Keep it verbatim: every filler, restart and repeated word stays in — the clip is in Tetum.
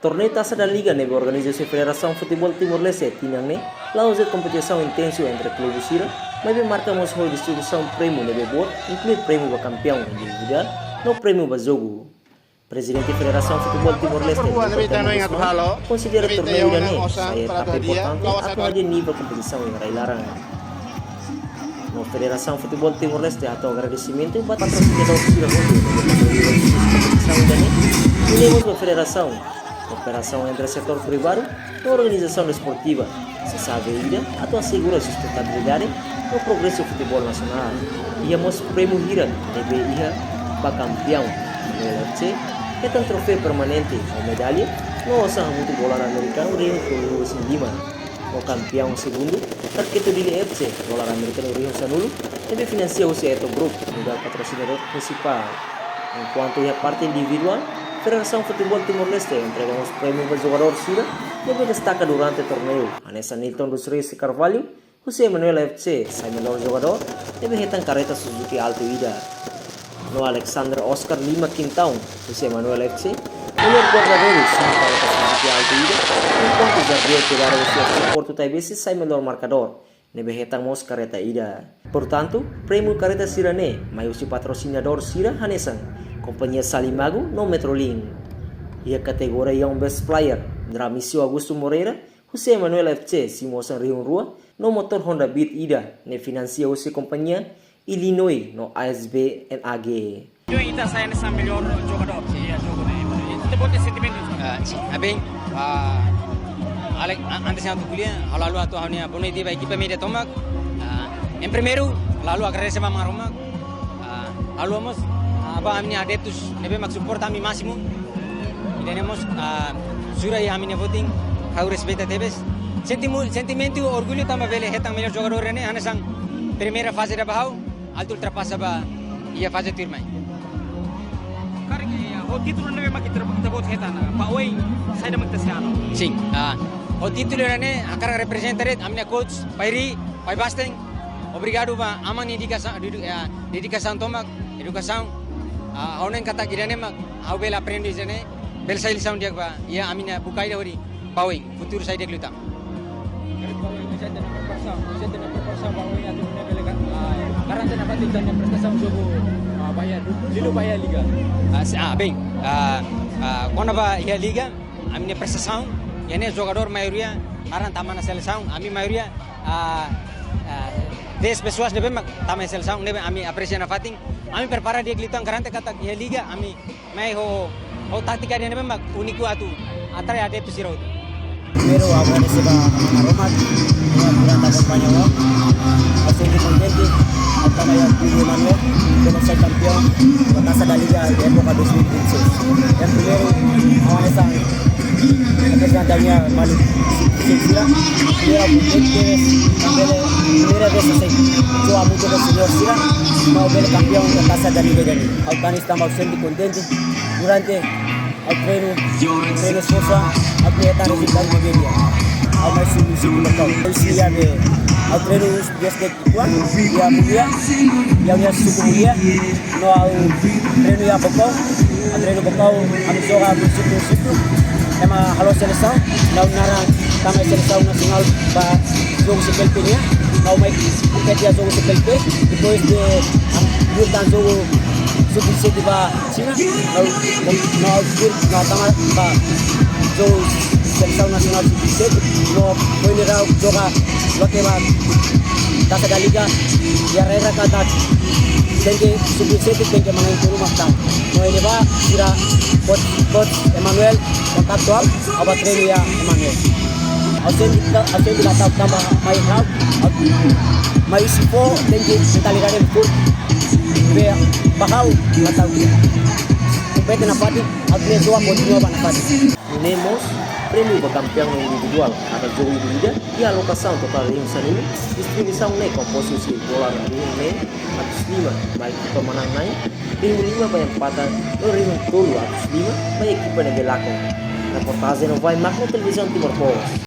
Torneiu Taça da Liga ne'ebé organiza husi Federasaun Futeból Timor-Leste tinan ne'e, la'ós de'it kompetisaun intensu entre klube sira, maibé marka mós ho distribuisaun prémiu ne'ebé boot, inklui prémiu ba kampeaun individuál, no prémiu ba jogu. Prezidente Federasaun Futeból Timor-Leste, Newton Taimanas Maun, konsidera torneiu ida-ne'e sai etapa importante atu hadi'a nivel kompetisaun iha rai-laran. No Federasaun Futeból Timor-Leste hato'o agradesimentu ba patrosinadór sira hotu ne'ebé kontribui ba kompetisaun ida-ne'e, no mós ba federasaun, kooperasaun entre setór privadu no organizasaun desportiva, sei xave ida atu asegura sustentabilidade no progresu futeból nasionál. Iha mós prémiu hira ne'ebé iha ba kampeaun Manuel F C, hetan troféu permanente ho medalla, no osan hamutuk dolar amerikanu rihun tolunulu-resin-lima. No kampeaun segundu, Tarketo Dili F C, dolar amerikanu rihun sanulu, ne'ebé finansia husi Eto Group, nu'udar patrosinadór prinsipál. Enkuantu iha parte individuál, Federasaun Futeból Timor-Leste entrega mós prémiu ba jogadór sira ne'ebé destaka durante torneiu, hanesan Nilton dos Reis Carvalho, husi Emanuel F C, sai melhor jogadór, ne'ebé hetan karreta Suzuki Alto ida. No Alexander Oscar Lima Quintão, husi Emanuel F C, melhor guarda-redes, sai karreta Suzuki Alto ida, enkuantu Gabriel Pedara husi F C Porto Taibesi sai melhor markadór, ne'ebé hetan mós karreta ida. Portantu, prémiu karreta sira-ne'e mai husi patrosinadór sira hanesan Kompañia Salimagu no Metrolin. Iha kategoria Young Best Player, Dramisio Augusto Moreira, husi Emanuel F C, simu osan rihun rua, no motór Honda Beat ida, ne'e finansia husi kompañia Illinois no A S B N A G. Ita sai hanesan melhor jogadór iha jogu ne'e. Ita-boot nia sentimentu? Ah, sin. Ah, bem, ah, Ale, a-, antes atu ko'alia, ha'u halo atu ha'u-nia boa noite ba ekipa média tomak. Ah, em primeiro, ha'u halo agradese ba Maromak. Ah, ha'u halo mós, ah, ba ami-nia adeptus ne'ebé mak suporta ami másimu. Ida-ne'e mós, ah, sura iha ami-nia voting, ha'u respeita tebes. Sentimu-, sentimentu orgullu tanba bele hetan melhor jogadór ne'e, hanesan primeira faze ida ba ha'u, atu ultrapasa ba iha faze tuirmai. Karik, eh, ho títulu ne'ebé mak ita, ita-boot hetan, ah, ba oin saida mak ita sei halo? Sin, ah, ho títulu ne'e hakarak reprezenta de'it ami-nia coach, Pairi, Pai Basten. Obrigadu ba aman nia dedikasa-, dedu-, eh, dedikasaun tomak, edukasaun. Ah, ha'u hanoin katak ida-ne'e mak ha'u bele aprende iha ne'e, bele sai lisaun di'ak ba iha ami-nia buka ida hodi ba oin, futuru sai di'ak liután. Karik ba oin, oinsá ita-nia preparasaun, oinsá ita-nia preparasaun ba oin atu nune'e bele ka-, ah, garante nafatin ita-nia prestasaun jogu, ah, ba iha, liuliu ba iha liga? Ah, si-, ah, bem, ah, ah, kona-ba iha liga, ami-nia prestasaun, iha ne'e jogadór maioria naran tama ona selesaun, ami maioria, ah, ah, dez pessoas ne'ebé mak tama iha selesaun, ne'ebé ami apresia nafatin, ami prepara di'ak liután, garante katak iha liga, ami mai ho, ho tátika ida ne'ebé mak úniku atu atrai adeptus sira hotu. Primeiru, ha'u agradese ba Aman Maromak, durante akompaña ha'u. Ha'u sente kontente, ha'u tama iha klube Emanuel, ha'u sai kampeaun ba Taça da Liga época dois mil e vinte e seis. Iha primeiru, ha'u hanesan reprezenta nia maluk sira. Primeiru, ha'u kontente, bele primeira vez ha'u sei joga hamutuk ho senior sira, ha'u bele kampeaun ba Taça da Liga ida-ne'e. Ha'u tanis tanba ha'u sente kontente durante ha'u treinu, treinu esforsu, ha'u hetan rezultadu ne'ebé di'ak. Ha'u mai subi, subi Baucau. Ha'u sei iha be, ha'u treinu husi dias ke kuan, iha Mulia, iha, iha suku Mulia. No ha'u treinu iha Baucau, ha'u treinu Baucau, ha'u joga prinsípiu, prinsípiu. Ema halo selesaun, ha'u naran tama selesaun nasionál ba jogu C P L P nian. Ha'u mai kompete iha jogu C P L P, depois de, ha'u liu tan jogu sub vinte e sete ba Xina, ha'u, no, no, ha'u tama ba jogu selesaun nasionál sub vinte e sete, no, foin ne'e ha'u joga loke ba Taça da Liga, iha regra katak tenke sub vinte e sete tenke manán tolu mak tan. No ne'ebá sira coach, coach Emanuel kontaktu ha'u, ha'u bá treinu iha Emanuel. Ha'u sente, ha'u sente la tau tanba mai ha'u, ha'u mai husi fó tenke mentalidade full. Be ba ha'u la tau. Kompete nafatin, ha'u tenke joga kontinua ba nafatin. Nune'e mós, prémiu ba kampeaun individuál, kada jogu ida-ida, iha alokasaun totál rihun sanulu, distribuisaun ne'e kompostu husi dolar rihun neen atus lima ba ekipa manán na'in, rihun lima ba empata, no rihun tolu atus lima ba ekipa ne'ebé lakon. Reportajen Novai Magno, Televizaun Timor Post.